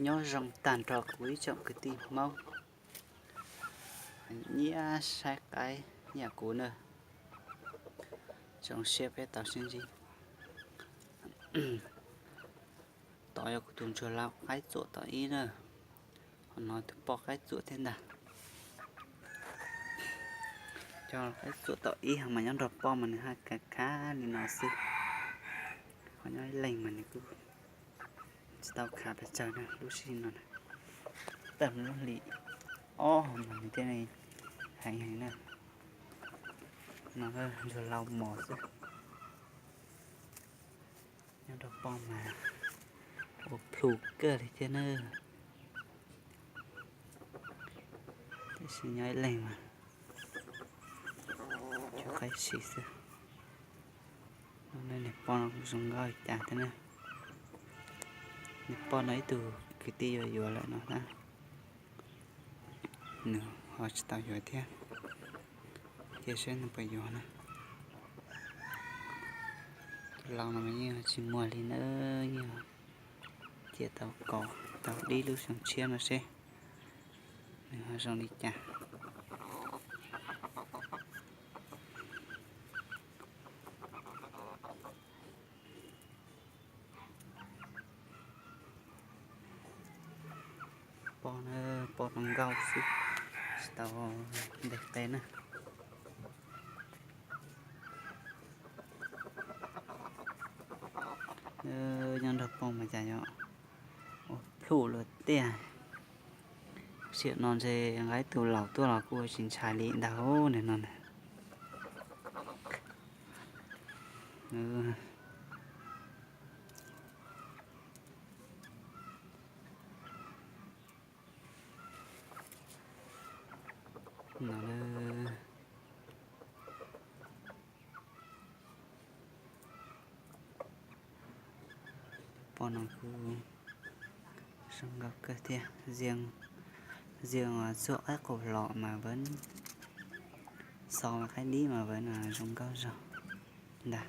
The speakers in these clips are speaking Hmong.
Nyob zoo tag nrho kuv ib tsoom kwv tij Hmoob nyiam saib qaib nyiam kuv na, zoo siab peb tau sib ntsib. Tod yog kuv tus ntsuag lau qaib txuam tom ib na, ho no tus poj qaib txuam thiab ntag. Cov qaib txuam tom ib ho mas nyob nrog poj mas nws haj khav khav li no xwb, ho nyob ib leeg mas nws kuj tsis tau khav pes tsawg na. Lub sij hawm no na, tawm lub hlis ob mas nws thiaj li heev heev na. No ntsuag lau mos xwb. Nyob nrog poj mas ua plhu kawg li thiab na. Tiam sis nyob ib leeg mas cov qaib si xwb. Niam poj no kuj zoo nkauj li cas thiab na. Niam poj no ib tug kwv tij yuav yuav lawm no na, nws ho tsis tau yuav thiab. Cia saib nws puas yuav na. Tus lau no mas yeej tsis muag li na, yeej cia tau kaum tau dib lub xyoo tshiab no seb nws ho zoo li cas. Poj na, poj zoo nkauj xwb, tsis tau ntes qe na. Nyob nrog poj mas cas yuav ua plhu luaj tiag. Sim no ntshe nqa ib tug laus tuaj los kuj tsis ntshai li ntag ub, nim no na. No, poj no kuj zoo nkauj kawg thiab. Ziag txuag qaib qus los mas vab, xo qaib dib mas vab zoo nkauj zog ntag.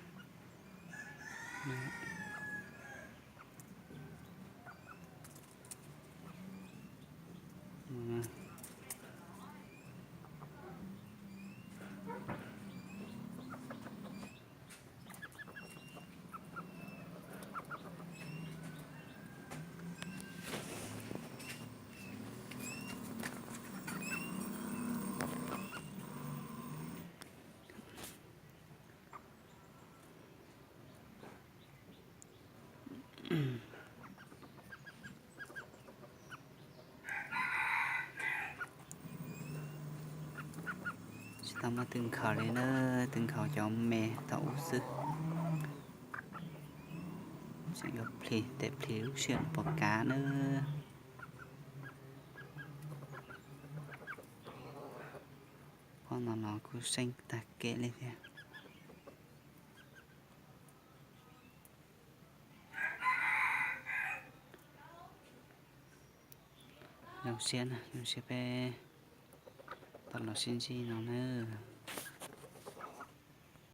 Tsis tau muaj tw nkhaus li na, tw nkhaus cov me thaum ub xwb. Tseem yuav plhis tes plhis lub sij hawm puas kav na. Poj no los kuj seej tag kev li thiab. Zoo siab na, zoo siab peb tau los sib ntsib no na.